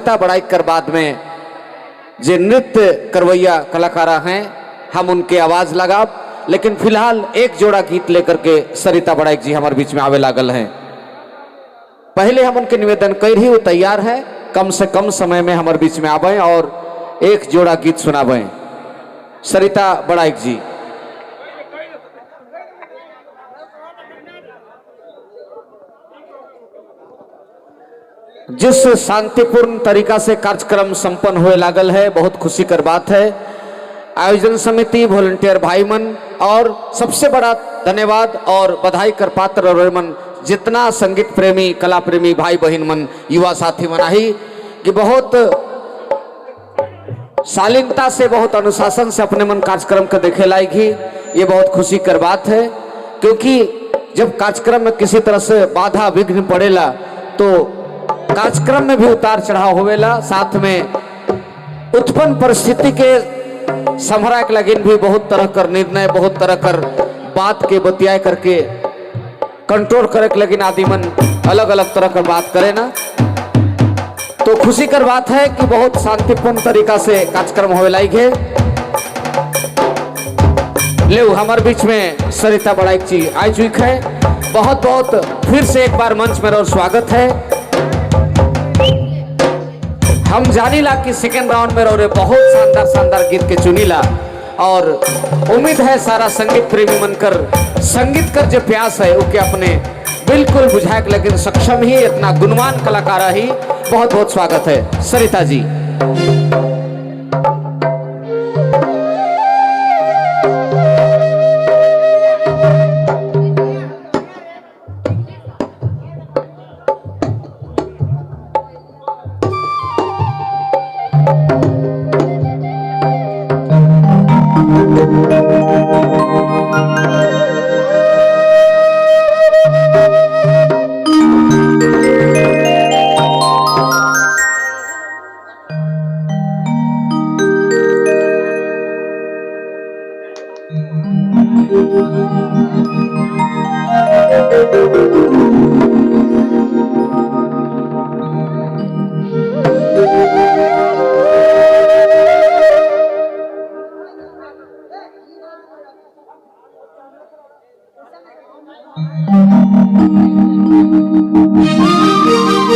सरिता बड़ाइक कर बाद में जे नृत्य करवैया कलाकार हैं हम उनके आवाज लगाब, लेकिन फिलहाल एक जोड़ा गीत लेकर के सरिता बड़ाइक जी हमारे बीच में आवे लागल हैं। पहले हम उनके निवेदन कर ही वो तैयार है, कम से कम समय में हमारे बीच में आवे और एक जोड़ा गीत सुनावे। सरिता बड़ाइक जी। जिस शांतिपूर्ण तरीका से कार्यक्रम संपन्न हुए लागल है, बहुत खुशी कर बात है। आयोजन समिति, वॉलंटियर भाई मन और सबसे बड़ा धन्यवाद और बधाई कर पात्र और मन जितना संगीत प्रेमी, कला प्रेमी भाई बहन मन, युवा साथी मन आई कि बहुत शालीनता से, बहुत अनुशासन से अपने मन कार्यक्रम को देखे लायक ही, ये बहुत खुशी कर बात है। क्योंकि जब कार्यक्रम में किसी तरह से बाधा विघ्न पड़ेला तो कार्यक्रम में भी उतार चढ़ाव होवेला, साथ में उत्पन्न परिस्थिति के संभरा के लगिन भी बहुत तरह कर निर्णय, बहुत तरह कर बात के बतियाए करके कंट्रोल करे के लगिन आदि मन अलग अलग तरह कर बात करे ना। तो खुशी कर बात है कि बहुत शांतिपूर्ण तरीका से कार्यक्रम होवे लायक है। ले हमारे बीच में सरिता बड़ाइक जी आई चुकी है। बहुत बहुत फिर से एक बार मंच में और स्वागत है। हम जानीला कि सेकेंड राउंड में रौरे बहुत शानदार शानदार गीत के चुनीला और उम्मीद है सारा संगीत प्रेमी मनकर संगीत कर जो प्यास है उके अपने बिल्कुल बुझाए के लेकिन सक्षम ही इतना गुणवान कलाकार ही। बहुत बहुत स्वागत है सरिता ji.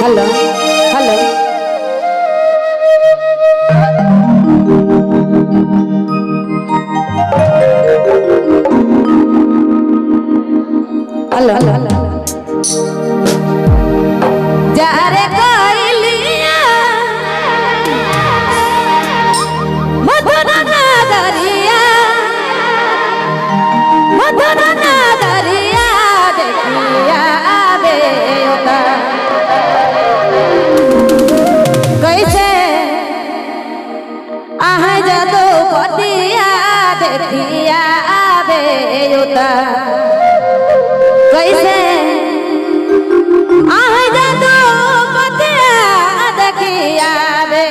Hello hello hello hello जा रे कोइलिया मधुर नगरिया, मधुर नगरिया देखिया आवे ओता। कैसे आह जादू पतिया देखिया आवे ओता। कैसे आह जादू पतिया देखिया आवे।